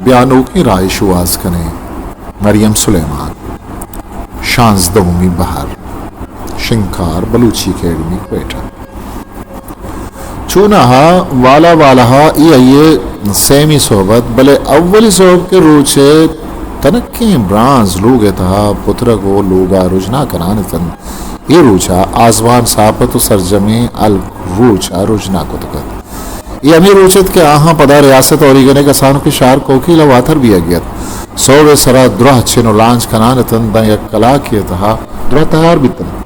بیا نوکیں راہے شوہاز کنیں۔ مریم سلیمان۔ شانزدہمی بہر۔ شنگکار، بلوچی اکیڈمی، کوئٹہ۔ چوناہا والا والاہا اے آئی ءِ سیمی سہب ات، بلے اولی سہب کہ روچ ءِ تنکیں برانز لوگ ءِ تہا پترگ ءُ لوگ ءَ رژنا کنان اتنت، اے روچ ءَ آزمان ساپ ات ءُ سرجمیں ہلک روچ ءَ رژنا کتگ ات۔ اے ہمے روچ ات کہ آہاں پدا ریاست اوریگن ءِ کسانکیں شہر کوکیل ءَ واتر بیگ ءَ ات۔ سہب ءِ سرا دراہ چن ءُ لانچ کنان اتنت، داں یک کلاکے ءِ تہا دراہ تیار بیتنت۔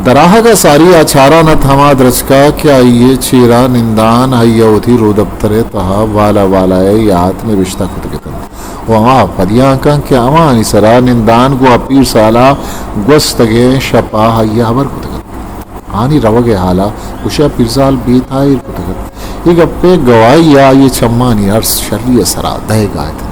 دراہگ ءَ ساری آ چاران ات ہما درچک ءَ کہ آئی ءِ چیرا نندان آئی ءَ وتی رودپتر ءِ تہا والا والا ءِ یات نبشتہ کتگ اتنت ءُ ہما پدیانکاں کہ ہماہانی سرا نندان گوں آ پیرسال ءَ گوستگیں شپ ءَ آئی ءَ ہبر کتگ ات۔ آنی روگ ءِ ہال ءَ گوشے ءَ پیرزال بے تاہیر کتگ ات۔ اے گپ ءِ گواہی ءَ آئی ءِ چمانی ارس شری ءِ سرا دئیگ ءَ اتنت۔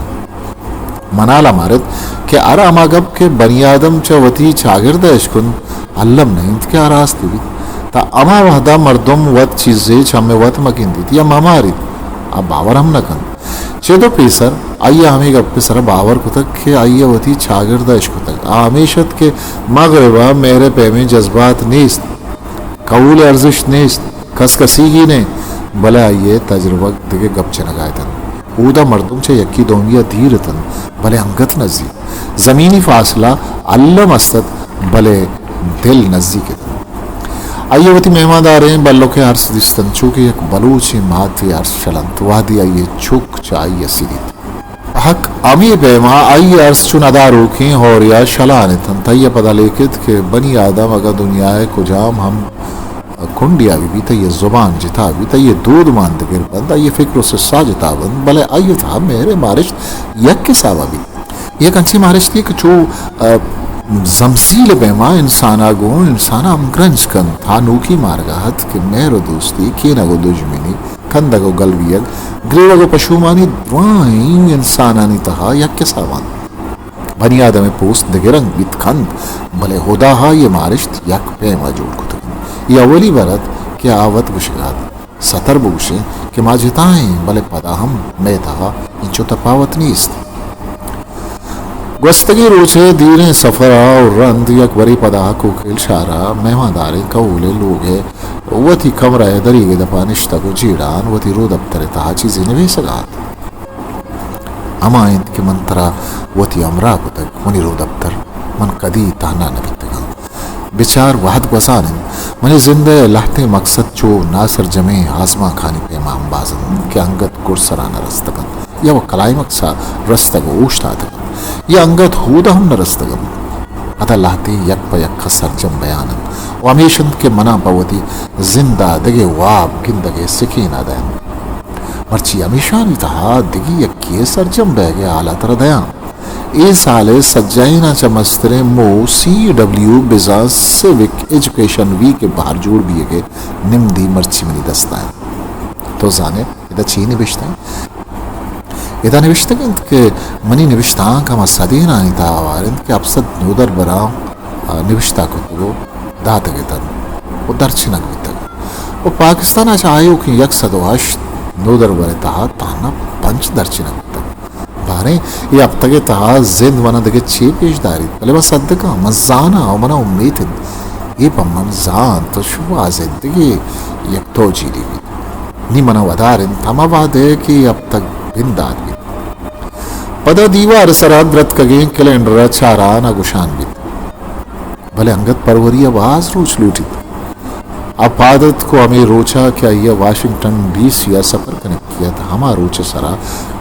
منال ءَ مارت کہ ہر ہما گپ کہ بنی آدم چہ وتی چاگرد ءَ اشکنت، الم نہ انت کہ آ راستی بیت۔ تاں ہما وہد ءَ مردم وت چیزے چم ءِ وت مہ گندیت یا مہ ماریت، آ باور ہم نہ کنت۔ چد ءُ پیسر آئی ءَ ہمے گپ ءِ سرا باور کتگ کہ آئی ءَ وتی چاگرد ءَ اشکتگ۔ آ ہمیش ات کہ مغرب ءَ مہر ءِ پیمیں جذبات نیست، قبول ءِ ارزشت نیست، کس کسیگی نہ انت، بلے آئی ءِ تجربگ دگہ گپ جنگ ءَ اتنت۔ اودا مردم چہ یکے دومی ءَ دیر اتنت، بلے انگت نزیک۔ زمینی فاصلہ الم است ات، بلے دل نزیک اتنت۔ آئی ءَ وتی مہمانداریں بلک ءِ ارس دیست انت، چو کہ یک بلوچیں ماتے ءِ ارس شل انت۔ وہدے آئی ءِ چک چہ آئی ءَ سریت، پہک ہمے پیم ءَ آئی ءِ ارس چو نداروکیں ہورے ءَ شلان اتنت۔ آئی ءَ پدا لیکت کہ بنی آدم اگاں دنیا ءِ کجام ہم کنڈے ءَ بہ بیت، آئی ءِ زبان جتا بیت، آئی ءِ دود مان دگر بنت، آئی ءِ فکر ءُ سسا جتا بنت، بلے آئی ءِ تہا مہر ءِ مارشت یک حساب ءَ بیت۔ یک انچیں مارشتے کہ چو، آ، زمسیل ءِ پیما انسان ءَ گوں انسان ءَ ہمگرنچ کنت۔ آ نوکی مارگ ءَ ات کہ مہر ءُ دوستی، کینگ ءُ دژمنی، کندگ ءُ گل بیگ، گریوگ ءُ پشومانی درائیں انسانانی تہا یک حساب انت۔ بنی آدم ءِ پوست دگہ رنگ بیت کنت، بلے ہدا ءَ اے مارشت یک پیم ءَ جوڑ کتگ انت۔ اے اولی بر ات کہ آ وت گوشگ ءَ ات۔ ستر بگوشیں کہ ما جتا ایں، بلے پدا ہم مئے تہا انچو تپاوت نیست۔ گوستگیں روچ ءِ دیریں سفر ءَ رند یک برے پدا کوکیل شہر ءَ مہمانداریں کہول ءِ لوگ ءِ وتی کمرہ ءِ دریگ ءِ دپ ءَ نشتگ ءُ جیڑان وتی رودپتر ءِ تہا چیزے نبیسگ ءَ ات۔ ہما انت کہ من ترا وتی ہمراہ کتگ، منی رودپتر، من کدی تہنا نہ بیتگ آں۔ بچار، وہد گوزان انت۔ منی زند ءِ لہتیں مکسد چو ناسرجمیں آزمانکانی پیما امباز انت کہ انگت گڈسرا نہ رستگ انت یا وَ کلائمکس ءَ رستگ ءُ اوشتاتگ انت یا انگت ہود ءَ ہم نہ رستگ انت۔ پدا لہتیں یک پہ یک ءَ سرجم بیان انت ءُ ہمیش انت کہ منا پہ وتی زند ءَ دگہ واب گندگ ءِ سکین ءَ دئینت۔ مرچی ہمیشانی تہا دگہ یکے ءِ سرجم بئیگ ءِ ہال ءَ ترا دیاں۔ اے سال ءِ سجہیناں چہ مستریں موہ سی ڈبلیو بزاں سیوک ایجوکیشن ویک ءِ بہر جوڑ بیگ ءِ نمدی مرچی منی دست ءَ انت۔ تو زان ئے ادا چی نبشتہ انت؟ ادا نبشتگ انت کہ منی نبشتانک ہما سدینانی تہا ہوار انت کہ ہپت سد نودربراں، آ، نبشتہ کتگ ءُ داتگ اتنت ءُ درچنگ بیتگ ءُ پاکستان ءَ چہ آیوکیں یک سد ءُ ہشت نودربر ءِ تہا تہنا پنچ درچنگ بیتگ۔ باریں، اے ہپتگ ءِ تہا زند منا دگہ چے پیش داریت؟ بلے ما صدقاں، من زاناں ءُ منا امیت انت، اے پہ من زانت ءُ شوہازندگی ءِ یک توجیلے بیت۔ نی منا ودار انت ہما وہد ءَ کہ اے ہپتگ بندات بیت۔ پدا دیوار ءِ سرا درتکگیں کیلنڈر ءَ چاران ءُ گوشان بیت۔ بلے انگت پروری ءَ باز روچ لوٹیت۔ آ پاد اتک ءُ ہمے روچ ءَ کہ آئی ءَ واشنگٹن ڈی سی ءَ سپر کنگی ات، ہما روچ ءِ سرا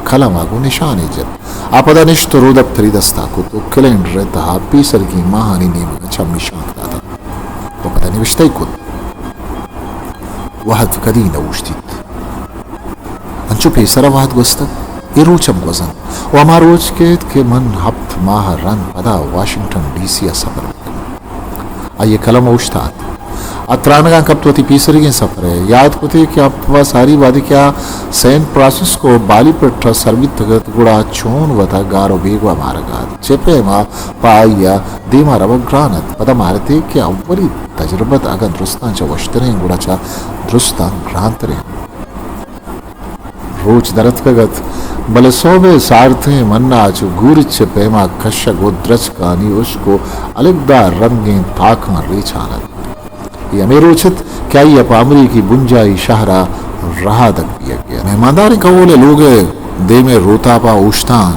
کلم ءَ گوں نشانے جت۔ آ پدا نشت ءُ رودپتری دست ءَ کت ءُ کیلنڈر ءِ تہا پیسرگیں ماہانی نیمگ ءَ چمی شانک دات ءُ پدا نبشتہ ئے کت، وہد کدی نہ اوشتیت۔ انچو پیسر ءَ وہد گوستگ، اے روچ ہم گوزنت ءُ ہما روچ کیت کہ من ہپت ماہ ءَ رند پدا واشنگٹن ڈی سی ءَ سپر بوتگ۔ آئی ءِ کلم اوشتات۔ آ ترانگاں کپت وتی پیسریگیں سفر ءَ۔ یات کت ئے کہ آ پہ ساری وہدے کہ آ سین فرانسسکو بالی پٹ ءَ سر بیتگ ات، گڑا چون وت ءَ گار ءُ بیگواہ مارگ ءَ ات۔ چہ پیم ءَ پہ آئی ءَ دیم ءَ روگ گران ات۔ پدا مارت ئے کہ اولی تجربت اگاں درستاں چہ وشتریں، گڑا چہ درستاں گرانتریں۔ روچ درتکگ ات، بلے سہب ءِ سارتیں منا چو گورچ ءِ پیما کشگ ءُ درچکانی ہشک ءُ الکدار رنگیں تاکاں ریچان ات۔ اے ہمے روچ ات کہ آئی ءَ پہ امریکی بنجاہی شہر ءَ رہادگ بیگ ءَ مہمانداریں کہول ءِ لوگ ءِ دیم ءِ روتاپ ءَ اوشتان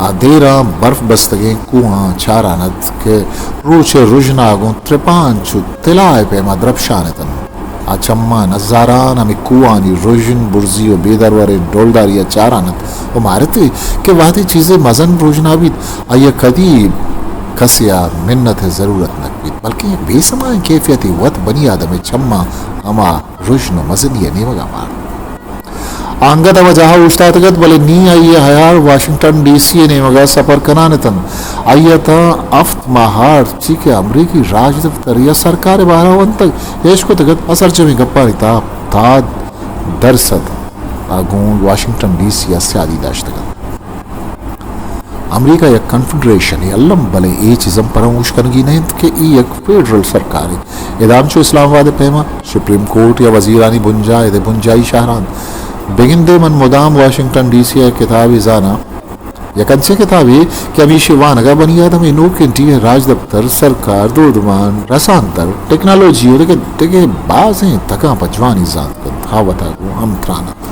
ءَ دیراں برف بستگیں کوہاں چاران ات کہ روچ ءِ رژنا گوں ترپان چو تلاہ ءِ پیما درپشان اتنت۔ آ چماں نزاران ہمے کوہانی رژن، برزی ءُ بے دروریں ڈولداری ءَ چاران ات ءُ مارت ئے کہ وہدے چیزے مزن رژنا بیت، آئی ءَ کدی کسے ءَ منت ءِ ضرورت نہ بیت، بلکیں یک بے سمائیں کیفیتے وت بنی آدم ءِ چماں ہما رژن ءُ مزنی ءِ نیمگ ءَ مارت۔ آ انگت ہما جاہ ءَ اوشتاتگ ات، بلے نی آئی ءِ ہیال واشنگٹن ڈی سی ءِ نیمگ ءَ سپر کنان اتنت۔ آئی ءَ تاں ہفت ماہ ءَ ہرچی کہ امریکی راجدپتر یا سرکار ءِ بہر ءَ ونتگ، اش کتگ ات، آ سرجمیں گپانی تہا ہپتاد درسد ءَ گوں واشنگٹن ڈی سی ءَ سیادی داشتگ ات۔ امریکہ یک کنفیڈریشنے الم، بلے اے چیز ہم پرموش کنگی نہ انت کہ اے یک فیڈرل سرکارے۔ ادام چو اسلام آباد ءِ پیما سپریم کورٹ یا وزیرانی بنجاہ اد ءِ بنجاہی شہرانت۔ بگندے من مدام واشنگٹن ڈی سی ءِ کتابے زاناں، یک انچیں کتابے کہ ہمیشی وانگ ءَ بنی آدم ءِ نوکیں ٹی ءِ راجدپتر، سرکار، دودمان، رسانتر، ٹیکنالوجی ءُ دگہ دگہ بازیں تکاں پہ جوانی زانت کنت، ہا وتا گوں ہم تران انت۔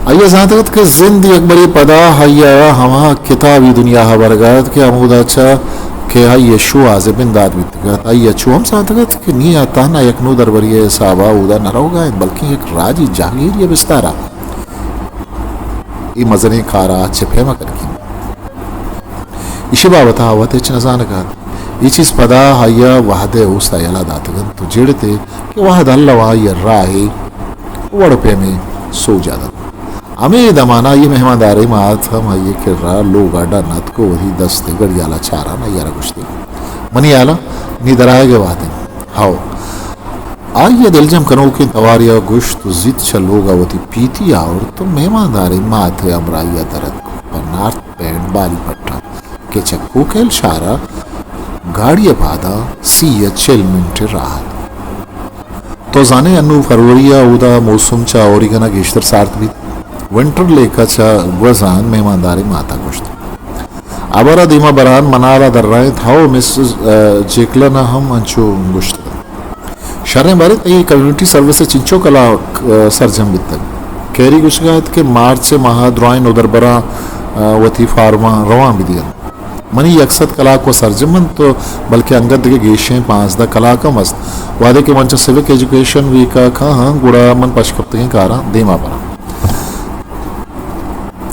آئی ءَ زانتگ ات کہ زند یک برے پدا آئی ءَ ہما کتابی دنیا ءَ برگ ءَ ات کہ ہمودا چہ کہ آئی ءِ شوہاز ءِ بندات بیتگ ات۔ آئی ءَ چو ہم زانتگ ات کہ نی آ تہنا یک نودربری ءِ حساب ءَ اودا نہ روگ ءَ انت، بلکیں یک راجی جہگیری ءِ بستار ءَ اے مزنیں کار ءَ چہ پیم ءَ کنگی انت۔ ایشی بابت ءَ وت ہچ نہ زانگ ءَ ات۔ اے چیز پدا آئی ءَ وہد ءِ اوست ءَ یلہ داتگ انت ءُ جیڑت ئے کہ وہد الم آئی ءَ راہے وڑ ءُ پیمے سوج ءَ دنت۔ ہمے دمان ءَ آئی ءِ مہمانداریں مات ہم آئی ءِ کرا لوگ ءَ ڈن اتک ءُ وتی دست ءِ گڑیال ءَ چاران آئی ءَ را گوشت ئے، منی ہیال ءَ نی درآیگ ءِ وہد انت۔ ہئو۔ آئی ءَ دلجم کنوکیں توارے ءَ گوشت ءُ زیت چہ لوگ ءَ وتی پیتی آورت ءُ مہمانداریں مات ءِ ہمراہی ءَ در اتک ءُ پہ نارتھ بینڈ بالی پٹ ءَ کہ چہ کوکیل شہر ءَ گاڑی ءِ پاد ءَ سی ءُ چل منٹ ءِ راہ ات۔ تو زان ئے انوں فروری ءَ اودا موسم چہ اوریگن ءَ گیشتر سارت بیت۔ ونٹر لیک ءَ چہ گوزان مہمانداریں مات ءَ گوشت۔ ہبر ءَ دیما بران منار ءَ درائینت، ہئو مسز، ءَ، جیکلن ءَ ہم انچو گوشت۔ شریں باریں تئی کمیونٹی سروس ءِ چنچو کلاک، ءَ، سرجم بیتگ؟ کیری گوشگ ءَ ات کہ مارچ ءِ ماہ ءَ درائیں نودربراں، ءَ، وتی فارماں روان بدیگ انت۔ منی یک سد کلاک وَ سرجم انت، بلکیں انگت دگہ گیشیں پانزدہ کلاک ہم است۔ وہدے کہ من چہ سوک ایجوکیشن ویک ءَ کاہاں، گڑا من پشکپتگیں کاراں دیما براں۔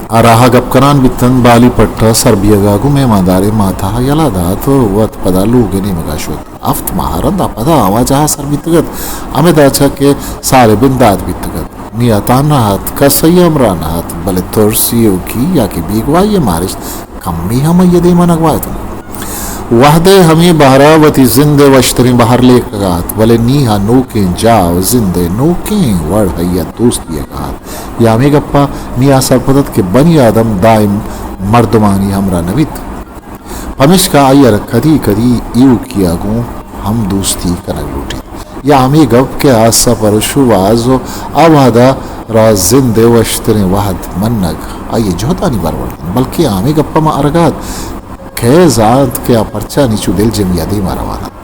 آ راہ ءَ گپ کنان بیت انت، بالی پٹ ءَ سر بیگ ءَ گوں مہمانداریں مات ءَ یلہ دات ءُ وت پدا لوگ ءِ نیمگ ءَ شت۔ ہفت ماہ ءَ رند ءَ پدا ہما جاہ ءَ سر بیتگ ات، ہمدا چہ کہ سال ءِ بندات بیتگ ات۔ نی آ تہنا ات، کس آئی ءِ ہمراہ نہ ات، بلے ترس، ایوکی یا کہ بیگواہی ءِ مارشت کمے ہم آئی ءِ دیم ءَ نہ گوات انت۔ وہدے ہمے بہر ءَ وتی زند ءِ وشتریں بہر لیکگ ءَ ات، بلے نی آ نوکیں جاہ ءُ زند ءِ نوکیں وڑ آئی ءَ دوست بیگ ءَ ات۔ یا ہمے گپ ءَ نی آ سرپد ات کہ بنی آدم دائم مردمانی ہمراہ نہ بیت۔ پمیشکا آئی ءَ را کدی کدی ایوکی ءَ گوں ہم دوستی کنگ لوٹیت۔ یا ہمے گپ کہ آ سپر ءُ شوہاز ءُ آ وہد ءَ را زند ءِ وشتریں وہد منگ آئی ءِ جہدانی برورد انت، بلکیں ہمے گپ ءَ ما ارگ ءَ ات، کئے زانت کہ آ پرچا نی چو دلجمی ءَ دیما روان ات۔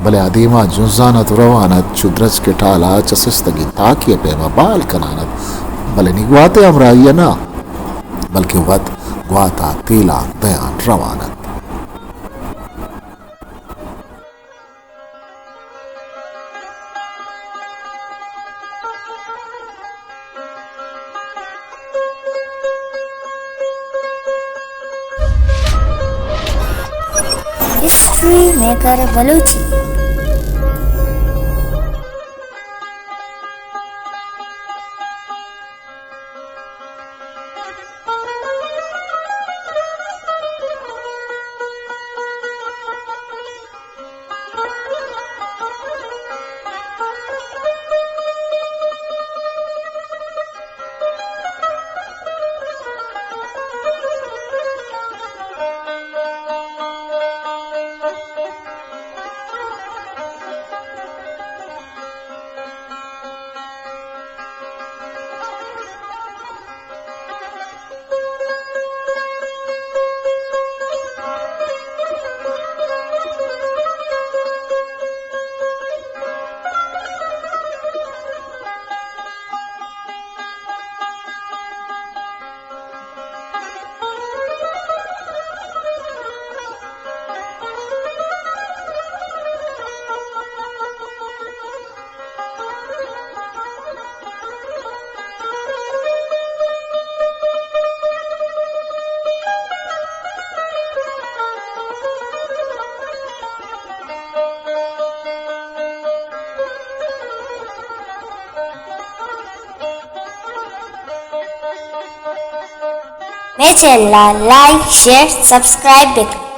بلے آ دیما جنزان ات ءُ روان ات، چو درچک ءِ ٹال ءَ چسستگیں تاکے ءِ پیما بال کنان ات، بلے نی گوات ءِ ہمراہی ءَ نہ، بلکیں وت گوات ءَ تیلان دیان روان ات۔ History maker Balochi. اے چینل ءَ لائک، شیئر، سبسکرائب بکن۔